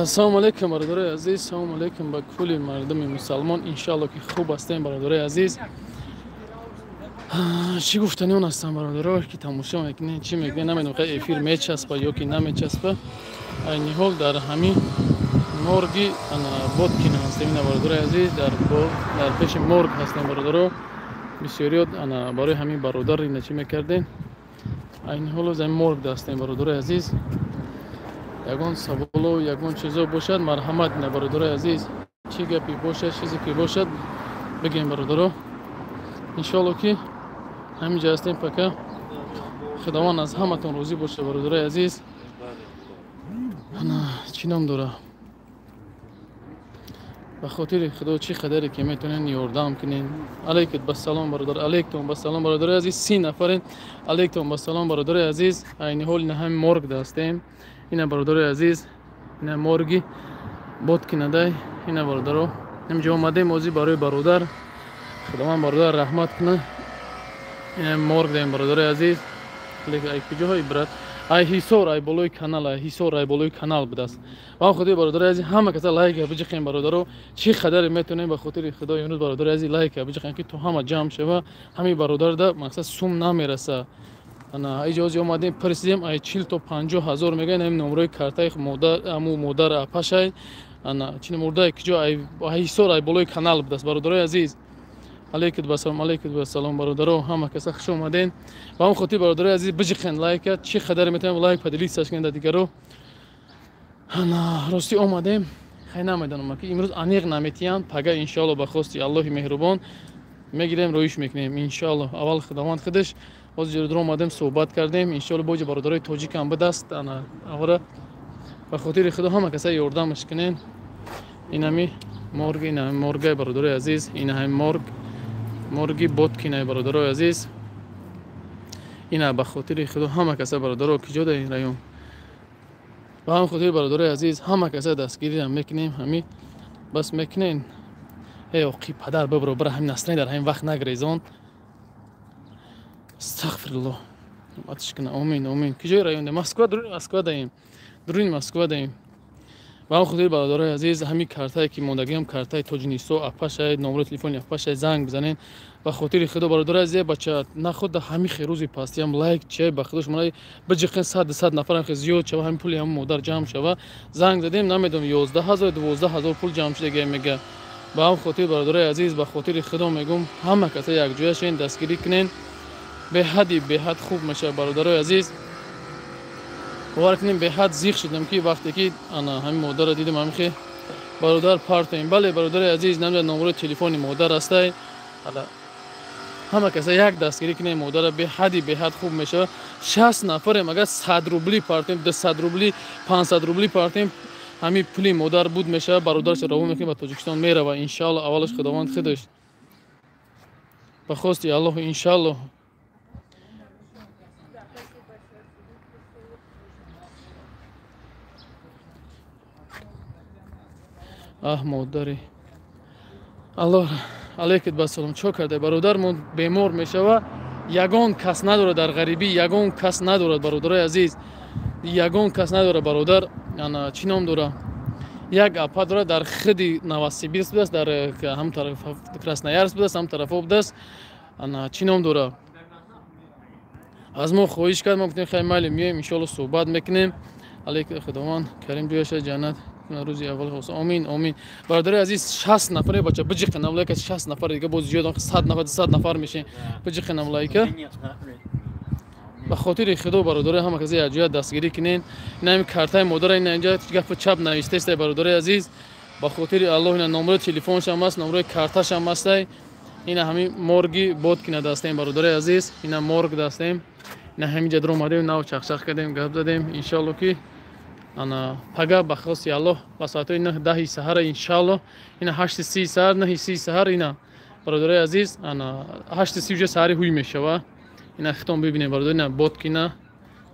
Салому алейкум, бародарои азиз, салому алейкум ба кулли мардуми мусалмон. Иншалло ки хуб ҳастем, бародарои азиз. Чӣ гуфтани он ҳастам, бародаро, ки тамошо мекунед, чӣ мекунед, намедонам, хай эфир мечаспа ё ки намечаспа. Айни ҳол дар ҳамин морги Боткина ҳастем, ина бародарои азиз, дар пеши морг ҳастем, бародаро. Бисёриёт ана барои ҳамин бародар ина чӣ мекардем. Айни ҳол аз ҳамин морг ҳастем, бародарои азиз. Ягон саволо, ягон чизо бошад, марҳамат, ина бародарои азиз, чӣ гапе бошад, чизе ки бошад, бигем, бародаро. Иншоалло ки ҳамин ҷо ҳастем пока. Худованд аз ҳаматон розӣ бошад, бародарои азиз. Ана чӣ ном дора? Ба хотири Худо чӣ қадаре ки метавонен ёрдам кунен. Алейкум басалом, бародар, алейкум басалом, бародарои азиз. 30 нафарен. Алейкум басалом, бародарои азиз. Айни ҳол ина ҳамин морг ҳастем. Ина бародарои азиз, ина морги Боткинадай, ина бародаро. Ҳаминҷо омадем озӣ барои бародар. Худованд бародар раҳмат кунад. Ина морг даем, бародарои азиз. Лекин ай куҷоҳои брат? Ай Ҳисор, ай болои канал, ай Ҳисор, ай болои канал будааст. Ба хотири бародарои азиз ҳама каса лайк биҷиқем, бародаро. Чӣ қадаре метавонем ба хотири Худои имрӯз, бародарои азиз, лайк биҷиқем, ки то ҳама ҷамъ шава. Ҳамин бародарда мақсад сум намераса. Ана иҷози омадем, пурсидем, ай 40 то 50 ҳазор мегӯянд, ҳамин номрои картаи модар, аму модар апашай. Ана чи мурдаи куҷо, ай Ҳисор, ай болои канал будааст, бародарои азиз. Алейкум басалом, алейкум басалом, бародаро, ҳама каса хуш омаден. Ба он хотир, бародарои азиз, биҷиқен лайка, чӣ қадаре метавонем лайк поделиться кунем дар дигаро. Ана ростӣ омадем, хай намедонам ки имрӯз аниқ наметиҳанд, пага иншоалло ба хости Аллоҳи меҳрубон мегирем, роиш мекунем иншоалло. Аввал Худованд худаш. Ҳозир ҷо омадем, суҳбат кардем, иншоалло боҷа бародарои тоҷикам бидаст. Ана аввала ба хотири Худо ҳама каса ёрдамаш кунен. Инами морг, ина моргай, бародарои азиз, ина ҳами морг, морги Боткинай, бародарои азиз. Ина ба хотири Худо ҳама каса, бародаро, киҷо дар ин район. Ба ҳам хотири, бародарои азиз, ҳама каса дастгириам мекунем, ҳами бас мекунен. Эй оқи падар бибро, бира ҳамин насрин дар ҳамин вақт нагрезон. Астағфируллоҳ. Атиш куна. Омин, омин. Киҷои район? Москва, дуруни Москва даем. Дуруни Москва даем. Ба ҳам хотири, бародарои азиз, ҳамин картае ки мондагиам, картаи Тоҷинисо апашай, номрои телефони апашай, занг бизанен. Ба хотири Худо, бародарои азиз, бача наход да ҳамин херӯзи пастиам лайк чай ба Худо шумо биҷиқен, 100 нафарам хе зиёд шава, ҳамин пули ҳамин модар ҷамъ шава. Занг задем, намедонам, 11 ҳазор, 12 ҳазор пул ҷамъ шуда мега. Ба ҳам хотири, бародарои азиз, ба хотири Худо мегӯм, ҳама каса якҷоя шен, дастгирӣ кунен. Беҳади беҳад хуб мешавад, бародарои азиз. Бовар кунем, беҳад зиқ шудам, ки вақте ки ана ҳамин модарро дидам, ҳамин хе бародар партоем. Бале, бародари азиз, намедонам, номрои телефони модар ҳастай. Ҳама каса як дастгирӣ кунем модарро, беҳади беҳад хуб мешавад. 60 нафарем, агар 100 рубли партоем, 200 рубли, 500 рубли партоем, ҳамин пули модар буд мешавад, бародарашро равон мекунем, ба Тоҷикистон мерава иншоалло. Аввалаш Худованд худаш ба хости Аллоҳ, иншоалло. Аҳ, модари Аллоҳ, алейкум басалом. Чо карда, бародармон бемор мешава, ягон кас надорад дар ғарибӣ, ягон кас надорад, бародарои азиз, ягон кас надорад бародар. Ана чӣ ном дора? Як апа дорад, дар худи Новосибирск будааст, дар ҳам тараф Красноярск будааст, ҳам тарафо будааст. Ана чӣ ном дора? Аз мо хоҳиш кард, мо гуфтем хай майли, меоем, иншоалло суҳбат мекунем. Алейкум, Худованд карим ҷояша ҷаннат рӯзи аввал хост. Омин, омин. Бародари азиз, 60 нафаре, бача, биҷиқенам лайка, 60 нафар дига боз зиёд, 100 нафар, 200 нафар мешем. Биҷиқенам лайка. Ба хотири Худо, бародари, ҳама касе якҷоя дастгирӣ кунен. Ина ҳамин картаи модара, ина инҷа гапи чап навиштаест, бародари азиз. Ба хотири Аллоҳ, ина номрои телефоншам аст, номрои карташам ҳастай. Ина ҳамин морги Боткина дастем, бародари азиз. Ина морг дастем. Ина ҳамин ҷа омадем, нав чақчақ кардем, гап задем. Иншоалло ки ана пага ба хости Аллоҳ ба соатҳои 9-10 саҳара иншоалло, ина 8:30 саҳар, 9:30 саҳар, ина бародарои азиз, ана 8:30 уже саҳари ҳуй мешава. Ина хитон бибинем, бародар, ина Боткина,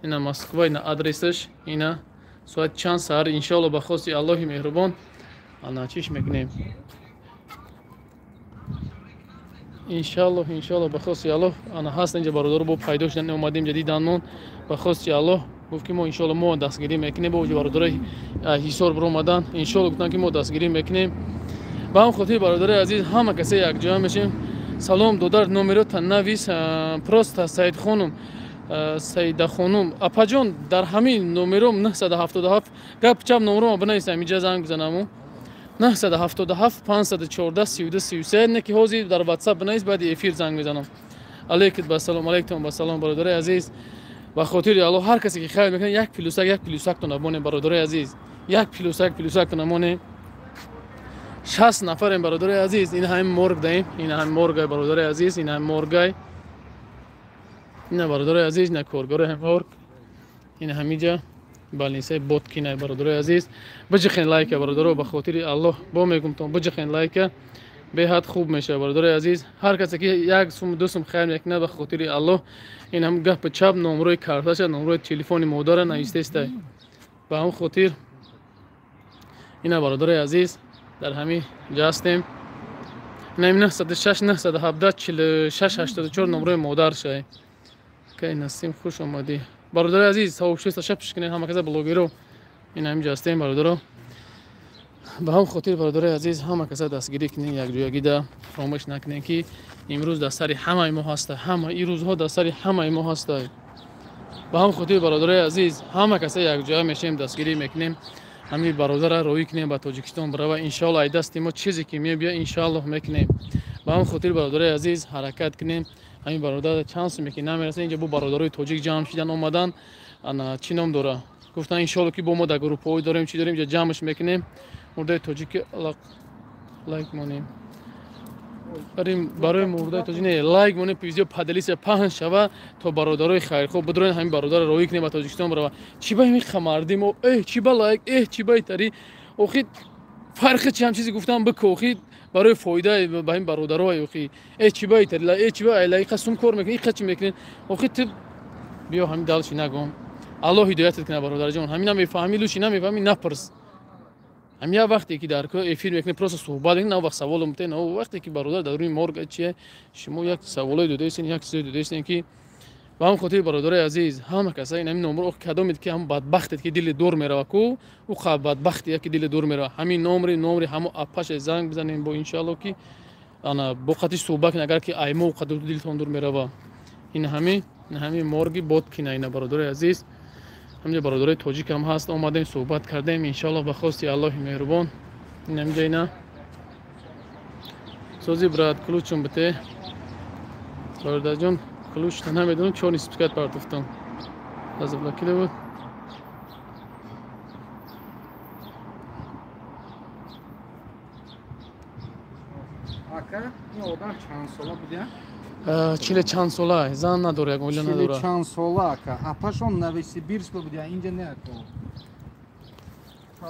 ина Москва, ина адресаш, ина соат чанд саҳар иншоалло ба хости Аллоҳи меҳрубон ана чиш мекунем. Иншоалло, иншоалло ба хости Аллоҳ. Ана ҳаст инҷа бародаро, бо пайдо шудан омадем ҷа диданмон. Ба хости Аллоҳ. Гуфт ки мо иншоалло мо дастгирӣ мекунем. Бо вуҷуди бародарои Ҳисор биромадан, иншоалло гуфтанд ки мо дастгирӣ мекунем. Ба ҳам хотири бародарои азиз ҳама касе якҷоя мешем. Салом додар, номерота навис. Просто Саидхонум, Саидахонум, апаҷон, дар ҳамин номером 977 гап чап номерома бинависам, инҷа занг бизанаму 977 514 32 33. Не ки ҳозир дар WhatsApp бинавис, баъди эфир занг мезанам. Алейкум басалом, алейкум басалом бародарои азиз. Ба хотири Аллоҳ ҳар касе ки хайр мекунад, як плюсак, як плюсактон намонем бародарои азиз, як плюсак, плюсактон намонем. 60 нафарем бародарои азиз. Ин ҳамин морг даем, ин ҳамин моргай бародарои азиз, ин ҳамин моргай. Ина бародарои азиз, ина коргарои морг. Ин ҳамиҷа больницаи Боткинай бародарои азиз. Биҷихен лайка бародаро, ба хотири Аллоҳ бо мегумтон, биҷихен лайка, беҳад хуб мешавад бародарои азиз. Ҳар касе ки як сум, ду сум хайр мекунад, ба хотири Аллоҳ ин ҳам гапи чап номрои карташа, номрои телефони модара навистестай. Ба ҳам хотир ина бародарои азиз дар ҳамин ҷа ҳастем. Ина 906 917 46 84 номрои модар шай. Кай Насим, хуш омадӣ бародарои азиз. Савобшиста шапш кунед ҳама каса блогеро. Ин ҳамин ҷа ҳастем бародаро. Ба ҳам хотир бародарои азиз ҳама каса дастгирӣ кунед, якҷоягида фаромӯш накунед ки имрӯз дар сари ҳамаи мо ҳаста, ҳама ин рӯзҳо дар сари ҳамаи мо ҳаста. Ба ҳам хотир бародарои азиз ҳама каса якҷоя мешавем, дастгирӣ мекунем, ҳамин бародара роҳӣ кунем ба Тоҷикистон барава. Иншоалло ай дасти мо чизе ки мебия иншоаллоҳ мекунем. Ба ҳам хотир бародарои азиз ҳаракат кунем. Ҳамин бародар чанд суме ки намерасад, инҷа бо бародарои тоҷик ҷамъ шидан омадан. Ана чӣ ном дора? Гуфтан иншоалло ки бо мо дар группаҳои дорем, чӣ дорем, инҷа ҷамъш мекунем. Мурдаи тоҷики лайк монем. Барои мурдаи тоҷик не, лайк монем, видео поделиться паҳн шава то бародарои хайрхоҳ бидроен ҳамин бародарро роҳӣ кунем ба Тоҷикистон барава. Чӣ ба ҳамин хамарди мо, эҳ чӣ ба лайк, эҳ чӣ ба итари. Охи фарқи чи ҳам чизе гуфтам бику, охи барои фоида ба ҳамин бародаро, охи эҳ чӣ ба итари, эҳ чӣ ба лайка сум кор мекунӣ, иқа чӣ мекунӣ. Охи ту биё ҳамин далши нагом. Аллоҳ ҳидоятат кунад бародарҷон. Ҳамин намефаҳмӣ, лучи намефаҳмӣ, напурс. Ҳам як вақте ки дар эфир мекунед, просто суҳбат мекунед, на вақт савол мутед, на вақте ки бародар дар рӯи морг чие, шумо як саволое додаистен, як чизое додаистен ки ба ҳам хотири бародарои азиз ҳама каса ин ҳамин номро кадомед ки ҳам бадбахтед ки дили дур мерава ку, ӯ қа бадбахте ки дили дур мерава. Ҳамин номри ҳамо апаше занг бизанем бо иншоалло ки ана бо қатиш суҳбат кунед, агар ки аймо қадр дилтон дур мерава. Ин ҳамин морги Боткина ина бародарои азиз. Ҳамҷа бародарои тоҷик ҳам ҳаст, омадем суҳбат кардем, иншоалло ба хости Аллоҳи меҳрубон. Ин ҳамҷа ина сози брат ключум бите. Бародарҷон ключ намедонам чор спискат партофтам. Разаблокировал буд. Ака, ин одам чанд сола будя? Чиле чанд сола, зан надора, як оила надора. Чиле чанд сола ака. Апашон Новосибирск будя, инҷа не ака.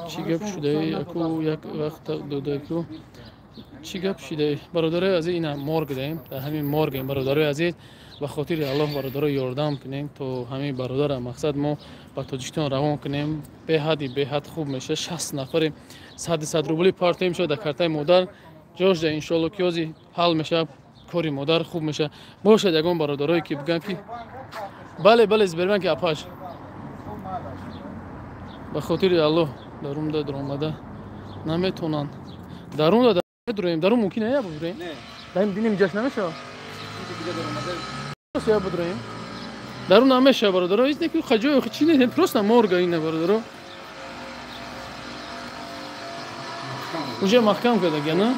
Чӣ гап шудаи аку як вақт додаку? Чӣ гап шудаи? Бародарои азиз, ина морг даем, дар ҳамин моргем бародарои азиз. Ба хотири Аллоҳ бародаро ёрдам кунем то ҳамин бародара мақсад мо ба Тоҷикистон равон кунем. Беҳади беҳад хуб мешавад. 60 нафари 100 рубли партоем шуд дар картаи модар. Ҷош да иншоалло ки ҳозир ҳал мешавад. Кори модар хуб мешавад. Бошад ягон бародарое ки бигӯянд ки бале, бале, Сбербанки апаш. Ба хотири Аллоҳ дарумда даромада наметонанд. Дарумда медуроем, дарум мумкин я будуроем? Даим динем ҷаш намешавад? Я будуроем? Дарум намешавад бародаро, ҳеҷ неки хаҷои чи не, просто морга ина бародаро. Уже маҳкам кардагия, на?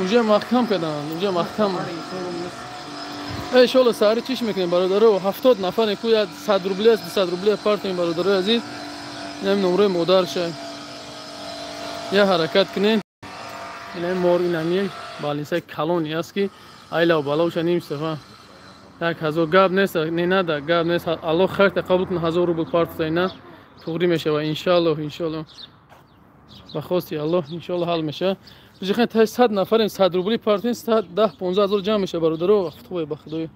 Уже маҳкам карданд, уже маҳкам. Иншоалло саҳари чиш мекунем бародаро, 70 нафаре ку 100 рубли аст, 200 рубли партоем бародарои азиз. Инам номрои модар шай. Я ҳаракат кунем. Инам морг, инам больницаи калони аст ки айлав балавша ним сафа. 1000 гап нест, не нада, гап нест. Аллоҳ хайрта қабул кунад, 1000 рубл партота ина туғри мешава иншоалло, иншоалло. Ба хости Аллоҳ иншоалло ҳал мешава. Бижихен та 100 нафарем 100 рубли партоем, 10 15 ҳазор ҷамъ мешава бародаро. Худой ба худой.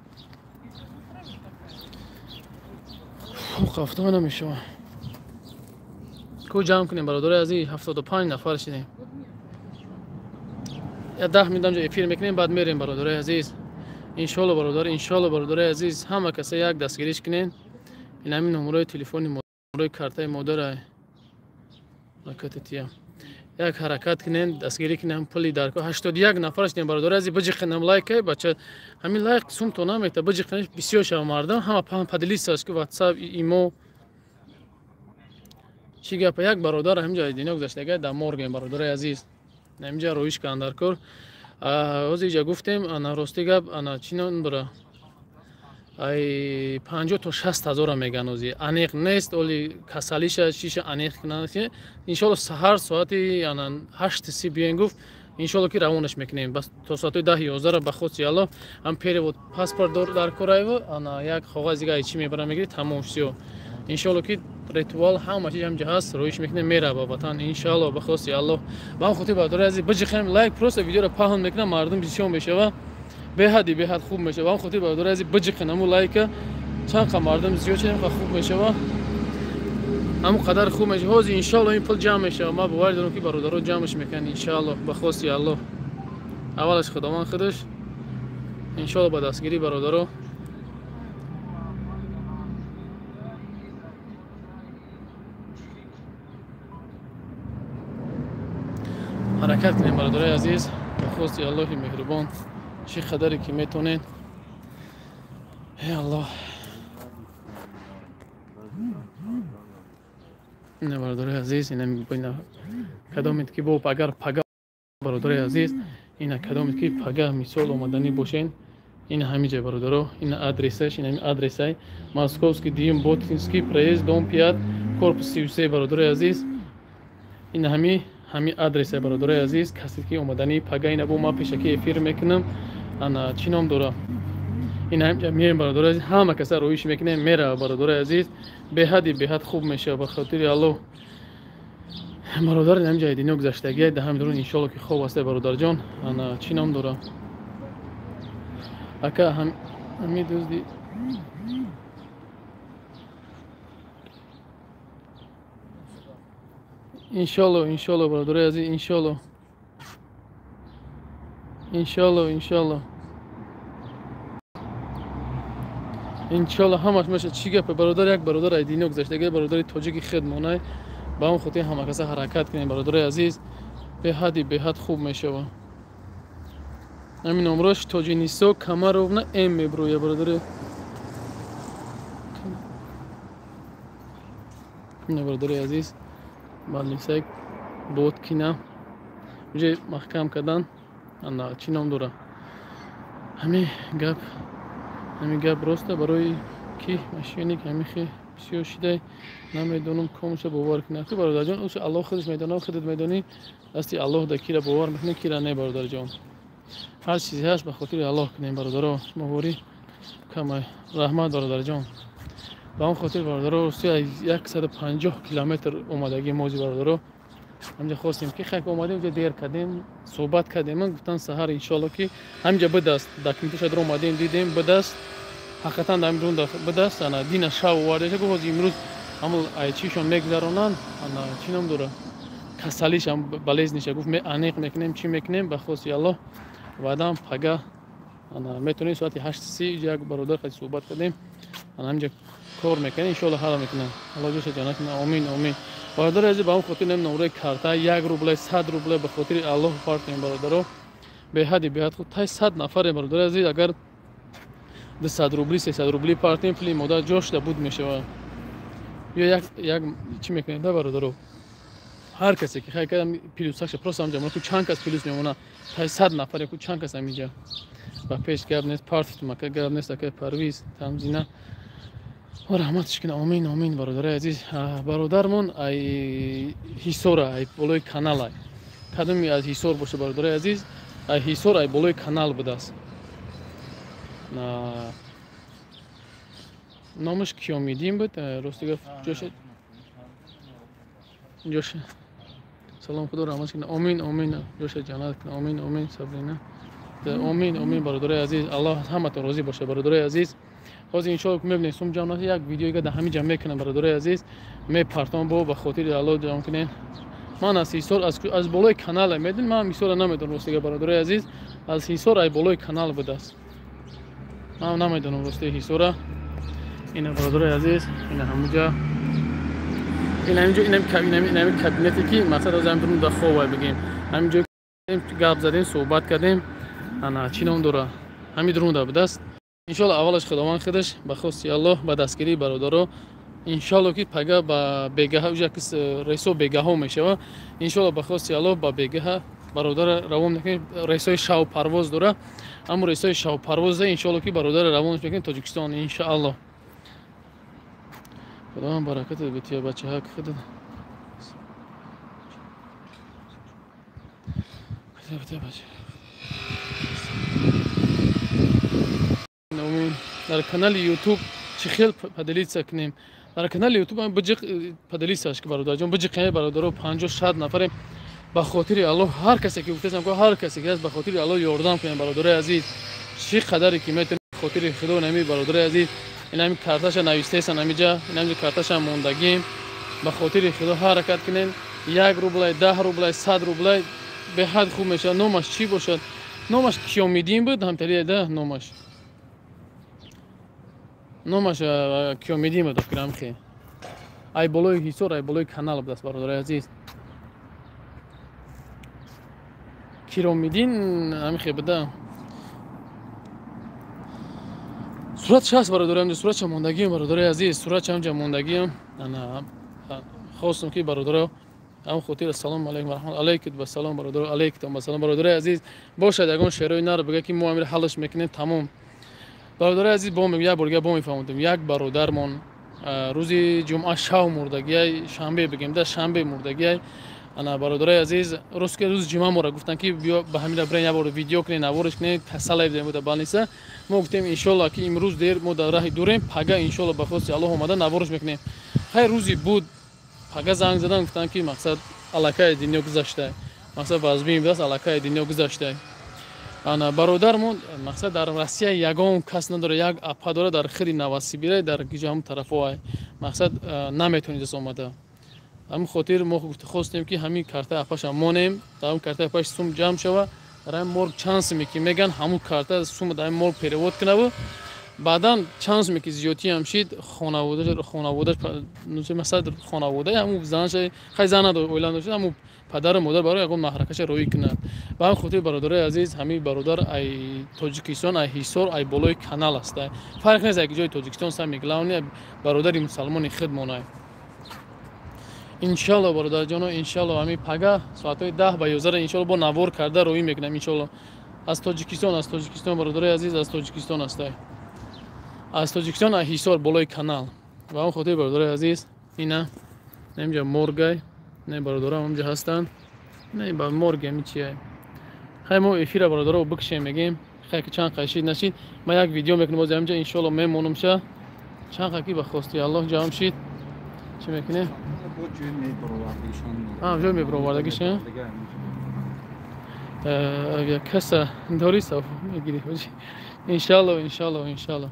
Хафта намешава. Ку ҷамъ кунем бародарои азиз, 75 нафар шидем. Я 10 минут ҷо эфир мекунем, баъд мерем бародарои азиз. Иншоалло бародар, иншоалло бародарои азиз, ҳама каса як дастгириш кунем. Ин ҳамин номерои телефони номерои картаи модарай. Ҳаракати тия. Як ҳаракат кунен, дастгирӣ кунем, пули дарко 81 нафараш нем бародари азиз, биҷиқинам лайкай бача. Ҳамин лайк сум то намета, биҷиқинаш бисёр шава мардам, ҳама поделиться ки WhatsApp, имо. Чӣ гапа, як бародар ҳаминҷа динё гузаштага дар морген бародари азиз. Ҳаминҷа роиш кан даркор. Ҳозир иҷа гуфтем, ана рости гап, ана чӣ ном дора? Ай 50 то 60 ҳазора меган ози. Аниқ нест, оли касалиша чиша аниқ кунанд. Иншоалло саҳар соати ана 8:30 биёен гуфт, иншоалло ки равонаш мекунем. Бас то соати 10-11 ба хости Аллоҳ ҳам перевод паспорт дар кораево, ана як коғаз дига ай чӣ мебарам мегири, тамом всё. Иншоалло ки ритуал ҳама чиз ҳамҷа ҳаст, роиш мекунем, мера ба ватан иншоалло ба хости Аллоҳ. Ба ҳам хотир бародари азиз биҷиқем лайк, просто видеоро паҳн мекунам, мардум бисёр мешава. Беҳади беҳад хуб мешава. Ба ҳам хотир бародари азиз биҷиқем ҳамун лайка, чанд қа мардум зиёд шавем, қа хуб мешава. Ҳамун қадар хуб мешава. Ҳозир иншоалло ин пул ҷамъ мешава. Ман бовар дорам ки бародаро ҷамъш мекунанд иншоалло ба хости Аллоҳ. Аввалаш Худованд худаш, иншоалло ба дастгирии бародаро. Ҳаракат кунем бародарои азиз, ба хости Аллоҳи меҳрубон, чӣ қадаре ки метонед. Эй Аллоҳ. Ина бародарои азиз, ина кадомед ки бо агар пага бародарои азиз, ина кадомед ки пага мисол омаданӣ бошен, ина ҳамиҷа бародаро, ина адресаш, ина ҳами адресай Московский дим Ботинский проезд дом 5 корпус 33 бародарои азиз. Ина ҳами адреса бародарои азиз, касе ки омаданӣ пага ина бо ман пешакӣ эфир мекунам. Ана чӣ ном дора? Ина ҳамҷа меоем бародарои азиз, ҳама каса роиш мекунем, мера бародарои азиз, беҳади беҳад хуб мешава ба хотири Аллоҳ. Бародар ҳамҷа динё гузаштагия, дар ҳамин дурун иншоалло ки хоб аста бародарҷон. Ана чӣ ном дора? Ака ҳами дузди иншоалло, иншоалло бародарои азиз, иншоалло, иншоалло, иншоалло, иншоалло ҳамаш меша. Чӣ гапе бародар? Як бародар ай динё гузаштага, бародари тоҷики хидмонай. Ба он хотир ҳама каса ҳаракат кунем бародарои азиз, беҳади беҳад хуб мешава. Ҳамин номрош Тоҷинисо Камаровна М меброя бародари. Ина бародари азиз, балисак Боткина уже маҳкам кардан. Ана чӣ ном дора? Ҳамин гап роста барои ки мошенник ҳамин хе бисёр шидай, намедонам комша бовар кунам. Ту бародарҷон, ӯ Аллоҳ худаш медонад, худат медонӣ, дасти Аллоҳ да кира бовар мекунӣ, кира не бародарҷон. Ҳар чизе ҳаст ба хотири Аллоҳ кунем бародаро, шумо ворӣ камай. Раҳмат бародарҷон. Ба он хотир бародаро, рости 150 километр омадагӣ мози бародаро. Ҳамҷа хостем ки хайк омадем, ҷа дер кардем, суҳбат кардем, гуфтан саҳар иншоалло ки ҳамҷа бидаст, документаша дар омадем, дидем бидаст, ҳақиқатан дар ҳамин бидаст. Ана дина шав овардаша, гуфт ҳозир имрӯз ҳамон айчишон мегузаронанд, ана чӣ ном дора? Касалишам болезниша гуфт аниқ мекунем, чӣ мекунем ба хости Аллоҳ. Баъдан пага ана метавонем соати 8:30 як бародар қати суҳбат кардем, ана ҳамҷа кор мекунем, иншоалло ҳал мекунем. Аллоҳ ҷоша ҷаннат кунад. Омин, омин. Бародари азиз, ба он хотир нем номраи карта 1 рубле, 100 рубле ба хотири Аллоҳ партем бародаро. Беҳади беҳад хуб тай 100 нафаре бародари азиз, агар 200 рубли, 300 рубли партем, пули модар ҷошда буд мешава. Ё як чӣ мекунем да бародаро? Ҳар касе ки хай кардам плюсаша просто ҳамҷа мо ку чанд кас плюс мемона, тай 100 нафаре ку чанд кас ҳаминҷа. Ба пеш гап нест, партум ака гап нест, ака Парвиз, Тамзина. О раҳматш кунад. Омин, омин бародарои азиз. Бародармон ай Ҳисора, ай болои канал ай. Кадоми аз Ҳисор боша бародарои азиз, ай Ҳисор ай болои канал будааст. Номаш Киёмиддин буд, рости гап ҷоша ҷоша. Салом, Худо раҳматш кунад. Омин, омин, ҷоша ҷаннат кунад. Омин, омин, Сабрина. Омин, омин бародарои азиз. Аллоҳ ҳаматон розӣ бошад бародарои азиз. Ҳозир иншоалло ки мебинем сум ҷамъ нашад, як видеоига дар ҳамин ҷамъ мекунам бародарои азиз, мепартом бо ба хотири Аллоҳ ҷамъ кунем. Ман аз Ҳисор, аз болои канал медонам, ман Ҳисорро намедонам ростига бародарои азиз, аз Ҳисор ай болои канал будааст. Ман намедонам рости Ҳисора. Ина бародарои азиз, ина ҳамуҷа, ина ҳаминҷо, ина кабинете ки мақсад аз ҳамин дурун хова бигем. Ҳаминҷо гап задем, суҳбат кардем. Ана чӣ ном дора? Ҳамин дурунда будааст. Иншоалло аввалаш Худованд худаш ба хости Аллоҳ ба дастгирии бародаро иншоалло ки пага ба бегаҳа уҷа ки рейсо бегаҳо мешава. Иншоалло ба хости Аллоҳ ба бегаҳа бародара равон мекунем. Рейсои шав парвоз дора. Аммо рейсои шав парвоза иншоалло ки бародара равон мекунем Тоҷикистон иншоалло. Худованд баракат бития бачаҳа ки худо. Бития бача. Дар канали YouTube чӣ хел поделиться кунем? Дар канали YouTube биҷиқ поделиться ки бародарҷон, биҷиқе бародаро 50-60 нафарем. Ба хотири Аллоҳ ҳар касе ки гуфтасам, ҳар касе ки аст ба хотири Аллоҳ ёрдам кунем бародарои азиз. Чӣ қадаре ки метавонем хотири Худо нами бародарои азиз, ин ҳами карташа навистесан ҳамиҷа, ин ҳамиҷа карташа мондагим. Ба хотири Худо ҳаракат кунем. 1 рублай, 10 рублай, 100 рублай беҳад хуб мешавад. Номаш чӣ бошад? Номаш Киёмиддин буд, ҳамтари да номаш. Номаш Киёмиддин буд, фикрам хе. Ай болои Ҳисор, ай болои канал будаст бародарои азиз. Киромиддин ҳамихе буда. Сурат ҳаст бародарам, суратша мондагиам бародарои азиз, суратша ҳамҷа мондагиам. Ана хостам ки бародаро ҳам хотир ассалому алайкум ва раҳмат алайкум ва салом бародаро, алайкум ва салом бародарои азиз. Бошад ягон шерои нар бигӯ ки мо амир ҳалш мекунем тамом. Бародарои азиз, бо як бор дига бо мефаҳмонем. Як бародармон рӯзи ҷумъа шав мурдагиай, шанбе бигем да, шанбе мурдагиай. Ана бародарои азиз, рӯз ки рӯзи ҷумъа мора гуфтан ки биё ба ҳамина бирен як бор видео кунем, навориш кунем, касалай бидем буда балниса. Мо гуфтем иншоалло ки имрӯз дер мо дар раҳи дурем, пага иншоалло ба хости Аллоҳ омада навориш мекунем. Хайр рӯзи буд, пага занг задан гуфтан ки мақсад аллакай дунё гузашта. Мақсад вазбин будааст, аллакай дунё гузашта. Ана бародармон мақсад дар Россия ягон кас надора, як апа дора дар хири Новосибирай, дар гиҷа ҳамун тарафо. Мақсад наметонидааст омада. Ҳамин хотир мо хостем ки ҳамин картаи апаша монем, дар ҳамин картаи апаш сум ҷамъ шава, дар ҳамин морг чанд суме ки меган ҳамун карта сум дар ҳамин морг перевод кунаву баъдан чанд суме ки зиёдтиам шид хонавода масалан хонаводаи ҳамун занша, хай зан надор, оила надошт, ҳамун падару модар барои ягон маҳракаша роӣ кунад. Ба ҳамин хотир бародарои азиз, ҳамин бародар ай Тоҷикистон, ай Ҳисор, ай болои канал аст. Фарқ нест ай ҷои Тоҷикистон, сами главный бародари мусалмони худмонай. Иншалло бародарҷоно, иншалло ҳамин пага соатҳои 10 ба 11 иншалло бо навор карда роӣ мекунам иншалло. Аз Тоҷикистон, аз Тоҷикистон бародарои азиз, аз Тоҷикистон ҳастай. Аз Тоҷикистон, аз Ҳисор болои канал. Ба ҳамин хотир бародарои азиз, ина инҷа моргай, не бародарам ҳамҷа ҳастанд. Не ба морг ҳамин чия. Хай мо эфира бародаро бикшем мегем. Хай ки чанд қайшид нашид, ман як видео мекунам боз ҳамҷа иншалло мемонамша. Чанд қа ки ба хости Аллоҳ ҷамъ шид. Чӣ мекунем? Ҷой мебаровардагиша. Каса дорӣ сав мегирӣ. Иншалло, иншалло, иншалло.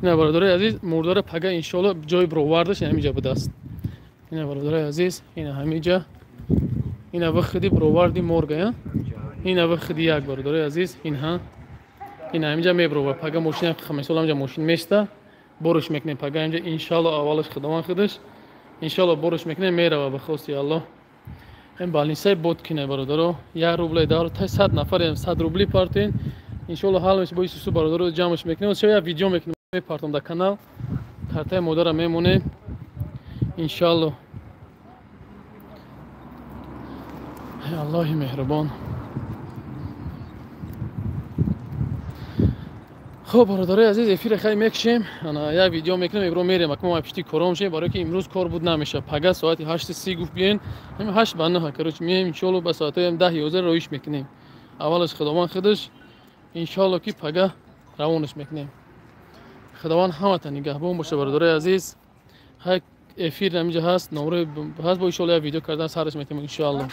Ина бародарои азиз, мурдара пага иншалло ҷои бировардаш ҳаминҷа будааст. Ина бародарои азиз, ина ҳаминҷа. Ина вахди бироварди морга, ина вахди як бародарои азиз, инҳа. Ина ҳаминҷа мебировар. Пага мошина хамисол ҳаминҷа мошин места, борш мекунем пага ҳаминҷа иншалло аввалаш Худованд худаш. Иншалло борш мекунем, мерава ба хости Аллоҳ. Ин балнисаи Боткина бародаро, 1 рублей дар 100 нафарем 100 рубли партен. Иншалло ҳал меш бо Исусу бародаро ҷамъш мекунем. Шо як видео мекунем, мепартам дар канал. Картаи модара мемонем. Иншалло. Эй Аллоҳи меҳрубон. Хуб бародарои азиз, эфира хай мекушем. Ана як видео мекунем, ибро мерем. Акма мо пишти кором шем, барои ки имрӯз кор буд намеша. Пага соати 8:30 гуфт биёен. Ҳамин 8 ба 9 короче меем иншалло ба соатҳои 10-11 роиш мекунем. Аввалаш Худованд худаш иншалло ки пага равонаш мекунем. Худованд ҳамата нигаҳбон боша бародарои азиз. Хай эфир ҳаминҷа ҳаст, номро ҳаст, бо иншалло як видео кардан сараш метем иншалло.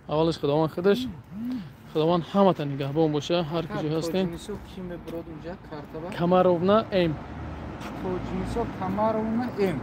Аввалаш Худованд худаш, Худованд ҳамата нигаҳбон боша, ҳар ки ҷо ҳастем. Камаровна М. Тоҷинисо Камаровна М.